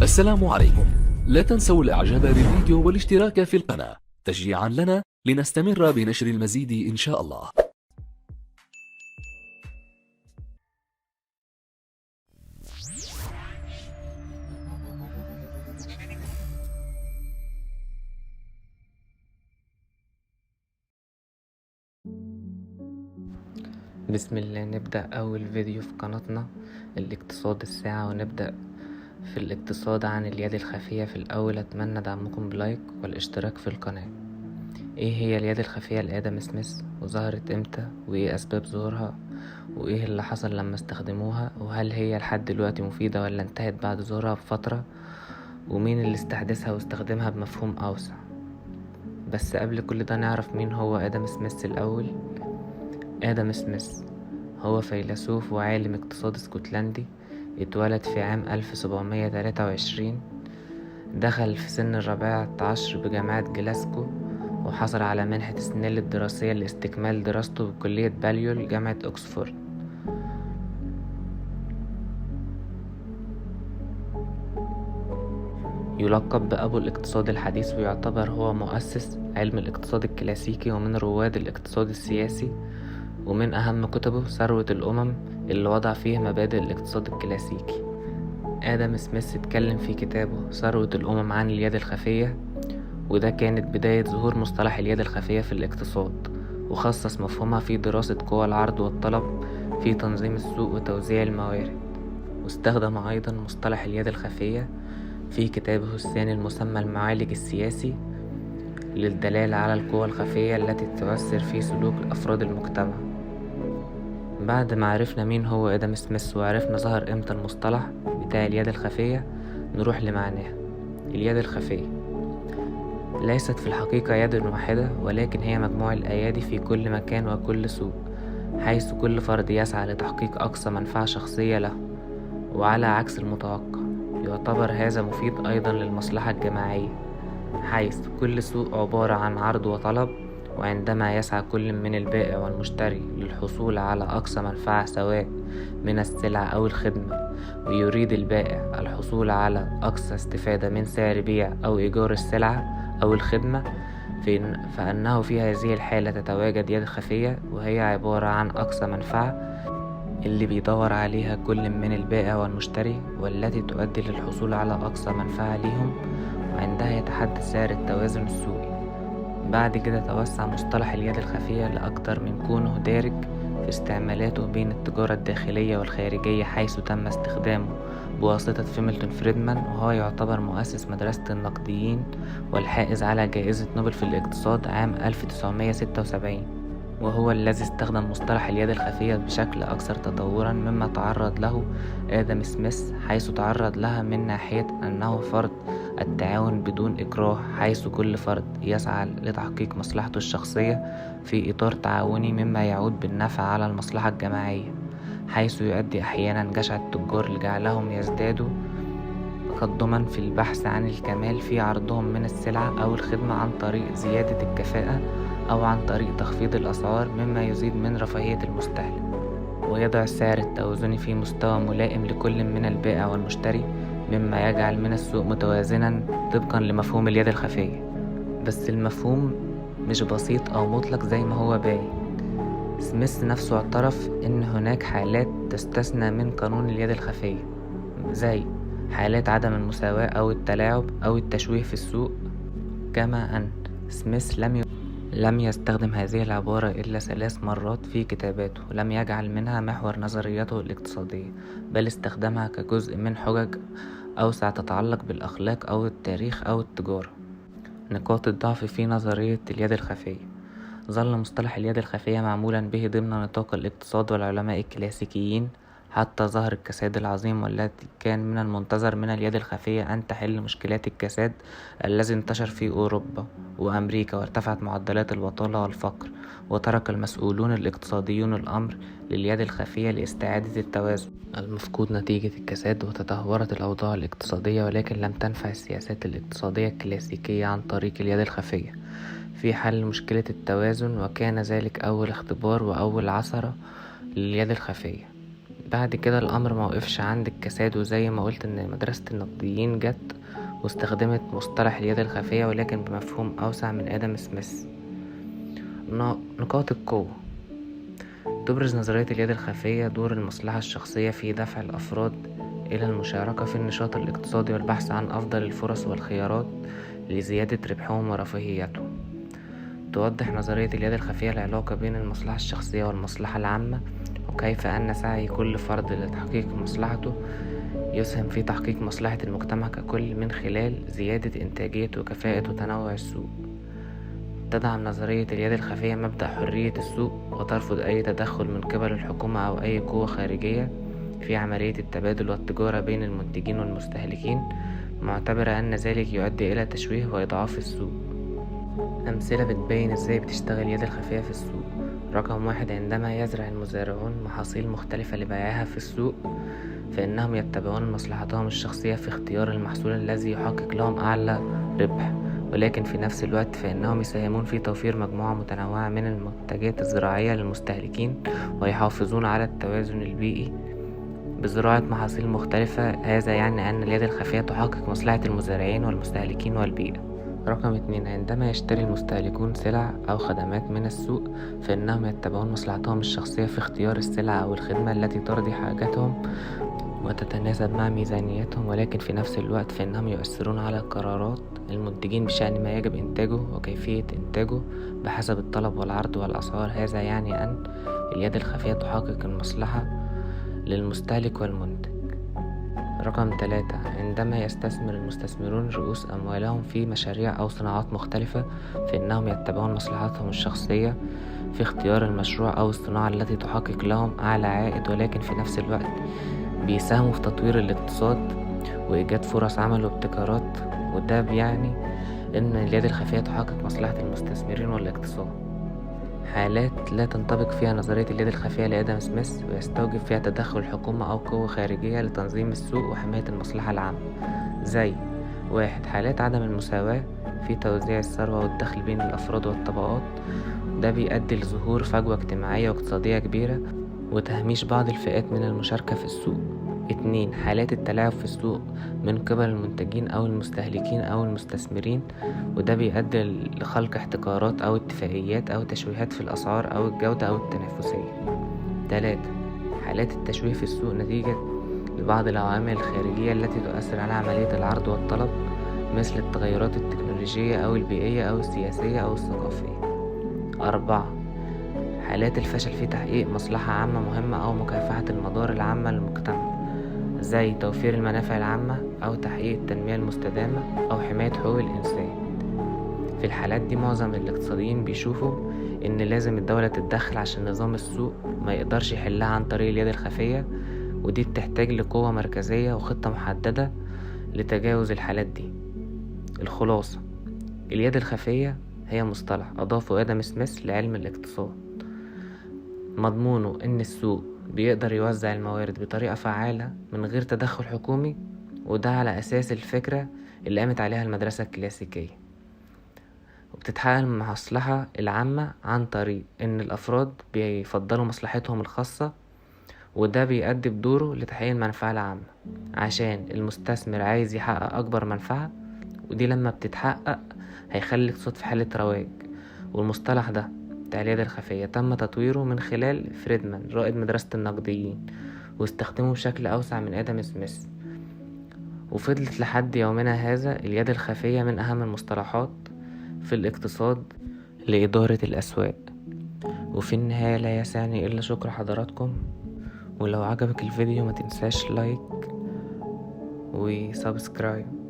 السلام عليكم. لا تنسوا الاعجاب بالفيديو والاشتراك في القناة تشجيعا لنا لنستمر بنشر المزيد ان شاء الله. بسم الله. نبدأ أول فيديو في قناتنا الاقتصاد الساعة، ونبدأ في الاقتصاد عن اليد الخفية. في الأول أتمنى دعمكم ب like والاشتراك في القناة. إيه هي اليد الخفية لآدم سميث؟ وظهرت إمتى؟ وإيه أسباب ظهورها؟ وإيه اللي حصل لما استخدموها؟ وهل هي لحد دلوقتي مفيدة ولا انتهت بعد ظهورها بفترة؟ ومين اللي استحدثها واستخدمها بمفهوم أوسع؟ بس قبل كل ده نعرف مين هو آدم سميث الأول. آدم سميث هو فيلسوف وعالم اقتصاد اسكتلندي، اتولد في عام 1723، دخل في سن 14 بجامعة جلاسكو، وحصل على منحة سنيل الدراسية لاستكمال دراسته بكلية باليول جامعة أكسفورد. يلقب بأبو الاقتصاد الحديث، ويعتبر هو مؤسس علم الاقتصاد الكلاسيكي ومن رواد الاقتصاد السياسي، ومن أهم كتبه ثروة الأمم اللي وضع فيه مبادئ الاقتصاد الكلاسيكي. آدم سميث اتكلم في كتابه ثروة الأمم عن اليد الخفية، وده كانت بداية ظهور مصطلح اليد الخفية في الاقتصاد، وخصص مفهومها في دراسة قوى العرض والطلب في تنظيم السوق وتوزيع الموارد. واستخدم أيضا مصطلح اليد الخفية في كتابه الثاني المسمى المعالج السياسي للدلالة على القوى الخفية التي تؤثر في سلوك أفراد المجتمع. بعد ما عرفنا مين هو آدم سميث وعرفنا ظهر امتى المصطلح بتاع اليد الخفية، نروح لمعناها. اليد الخفية ليست في الحقيقة يد واحدة، ولكن هي مجموع الأيادي في كل مكان وكل سوق، حيث كل فرد يسعى لتحقيق أقصى منفعة شخصية له. وعلى عكس المتوقع يعتبر هذا مفيد أيضا للمصلحة الجماعية، حيث كل سوق عبارة عن عرض وطلب، وعندما يسعى كل من البائع والمشتري للحصول على أقصى منفعة سواء من السلعة أو الخدمة، ويريد البائع الحصول على أقصى استفادة من سعر بيع أو إيجار السلعة أو الخدمة، فإنه في هذه الحالة تتواجد يد خفية، وهي عبارة عن أقصى منفعة اللي بيدور عليها كل من البائع والمشتري، والتي تؤدي للحصول على أقصى منفعة ليهم، وعندها يتحدث سعر التوازن السوقي. بعد كده توسع مصطلح اليد الخفية لأكثر من كونه دارج في استعمالاته بين التجارة الداخلية والخارجية، حيث تم استخدامه بواسطة فيميلتون فريدمان، وهو يعتبر مؤسس مدرسة النقديين والحائز على جائزة نوبل في الاقتصاد عام 1976، وهو الذي استخدم مصطلح اليد الخفية بشكل أكثر تطورا مما تعرض له آدم سميث، حيث تعرض لها من ناحية أنه فرض التعاون بدون إكراه، حيث كل فرد يسعى لتحقيق مصلحته الشخصية في إطار تعاوني، مما يعود بالنفع على المصلحة الجماعية، حيث يؤدي أحيانا جشع التجار لجعلهم يزدادوا تقدما في البحث عن الكمال في عرضهم من السلعة أو الخدمة عن طريق زيادة الكفاءة أو عن طريق تخفيض الأسعار، مما يزيد من رفاهية المستهلك، ويضع السعر التوازني في مستوى ملائم لكل من البائع والمشتري، مما يجعل من السوق متوازنا طبقا لمفهوم اليد الخفية. بس المفهوم مش بسيط أو مطلق زي ما هو باين. سميث نفسه اعترف إن هناك حالات تستثنى من قانون اليد الخفية، زي حالات عدم المساواة أو التلاعب أو التشويه في السوق. كما أن سميث لم يستخدم هذه العبارة إلا 3 مرات في كتاباته، لم يجعل منها محور نظريته الاقتصادية، بل استخدمها كجزء من حجج أوسع تتعلق بالأخلاق أو التاريخ أو التجارة. نقاط الضعف في نظرية اليد الخفية. ظل مصطلح اليد الخفية معمولا به ضمن نطاق الاقتصاد والعلماء الكلاسيكيين حتى ظهر الكساد العظيم، والتي كان من المنتظر من اليد الخفية أن تحل مشكلات الكساد الذي انتشر في أوروبا وأمريكا، وارتفعت معدلات البطالة والفقر، وترك المسؤولون الاقتصاديون الأمر لليد الخفية لاستعادة التوازن المفقود نتيجة الكساد، وتدهورت الأوضاع الاقتصادية. ولكن لم تنفع السياسات الاقتصادية الكلاسيكية عن طريق اليد الخفية في حل مشكلة التوازن، وكان ذلك أول اختبار وأول عثرة لليد الخفية. بعد كده الأمر ما وقفش عند الكساد، وزي ما قلت إن مدرسة النقديين جت واستخدمت مصطلح اليد الخفية ولكن بمفهوم أوسع من آدم سميث. نقاط القوة: تبرز نظرية اليد الخفية دور المصلحة الشخصية في دفع الأفراد إلى المشاركة في النشاط الاقتصادي والبحث عن أفضل الفرص والخيارات لزيادة ربحهم ورفاهيتهم. توضح نظرية اليد الخفية العلاقة بين المصلحة الشخصية والمصلحة العامة، وكيف أن سعي كل فرد لتحقيق مصلحته يسهم في تحقيق مصلحة المجتمع ككل من خلال زيادة إنتاجية وكفاءة وتنوع السوق. تدعم نظرية اليد الخفية مبدأ حرية السوق، وترفض أي تدخل من قبل الحكومة أو أي قوة خارجية في عملية التبادل والتجارة بين المنتجين والمستهلكين، معتبرة أن ذلك يؤدي إلى تشويه وإضعاف السوق. أمثلة بتبين إزاي بتشتغل اليد الخفية في السوق: رقم 1، عندما يزرع المزارعون محاصيل مختلفة لبيعها في السوق فإنهم يتبعون مصلحتهم الشخصية في اختيار المحصول الذي يحقق لهم أعلى ربح، ولكن في نفس الوقت فإنهم يساهمون في توفير مجموعة متنوعة من المنتجات الزراعية للمستهلكين ويحافظون على التوازن البيئي بزراعة محاصيل مختلفة. هذا يعني أن اليد الخفية تحقق مصلحة المزارعين والمستهلكين والبيئة. رقم 2، عندما يشتري المستهلكون سلع أو خدمات من السوق فإنهم يتبعون مصلحتهم الشخصية في اختيار السلعة أو الخدمة التي ترضي حاجتهم وتتناسب مع ميزانيتهم، ولكن في نفس الوقت فإنهم يؤثرون على قرارات المنتجين بشأن ما يجب إنتاجه وكيفية إنتاجه بحسب الطلب والعرض والأسعار. هذا يعني أن اليد الخفية تحقق المصلحة للمستهلك والمنتج. رقم 3، عندما يستثمر المستثمرون رؤوس أموالهم في مشاريع أو صناعات مختلفة فإنهم يتبعون مصلحتهم الشخصية في اختيار المشروع أو الصناعة التي تحقق لهم أعلى عائد، ولكن في نفس الوقت بيساهموا في تطوير الاقتصاد وإيجاد فرص عمل وابتكارات، وده بيعني إن اليد الخفية تحقق مصلحة المستثمرين والاقتصاد. حالات لا تنطبق فيها نظرية اليد الخفية لآدم سميث ويستوجب فيها تدخل الحكومة أو قوة خارجية لتنظيم السوق وحماية المصلحة العامة، زي 1، حالات عدم المساواة في توزيع الثروة والدخل بين الأفراد والطبقات، ده بيؤدي لظهور فجوة اجتماعية واقتصادية كبيرة وتهميش بعض الفئات من المشاركة في السوق. 2، حالات التلاعب في السوق من قبل المنتجين أو المستهلكين أو المستثمرين، وده بيؤدي لخلق احتكارات أو اتفاقيات أو تشويهات في الأسعار أو الجودة أو التنافسية. 3، حالات التشويه في السوق نتيجة لبعض العوامل الخارجية التي تؤثر على عملية العرض والطلب، مثل التغيرات التكنولوجية أو البيئية أو السياسية أو الثقافية. 4، حالات الفشل في تحقيق مصلحة عامة مهمة أو مكافحة المضار العامة للمجتمع، زي توفير المنافع العامة أو تحقيق التنمية المستدامة أو حماية حقوق الإنسان. في الحالات دي معظم الاقتصاديين بيشوفوا إن لازم الدولة تتدخل عشان نظام السوق ما يقدرش يحلها عن طريق اليد الخفية، ودي بتحتاج لقوة مركزية وخطة محددة لتجاوز الحالات دي. الخلاصة: اليد الخفية هي مصطلح أضافه آدم سميث لعلم الاقتصاد، مضمونه إن السوق بيقدر يوزع الموارد بطريقة فعالة من غير تدخل حكومي، وده على أساس الفكرة اللي قامت عليها المدرسة الكلاسيكية، وبتتحقق المصلحة العامة عن طريق إن الأفراد بيفضلوا مصلحتهم الخاصة، وده بيؤدي بدوره لتحقيق المنفعة العامة عشان المستثمر عايز يحقق أكبر منفعة، ودي لما بتتحقق هيخلي الاقتصاد في حالة رواج. والمصطلح ده بتاع اليد الخفية تم تطويره من خلال فريدمان رائد مدرسة النقديين، واستخدمه بشكل أوسع من آدم سميث، وفضلت لحد يومنا هذا اليد الخفية من أهم المصطلحات في الاقتصاد لإدارة الأسواق. وفي النهاية لا يسعني إلا شكر حضراتكم، ولو عجبك الفيديو ما تنساش like و subscribe.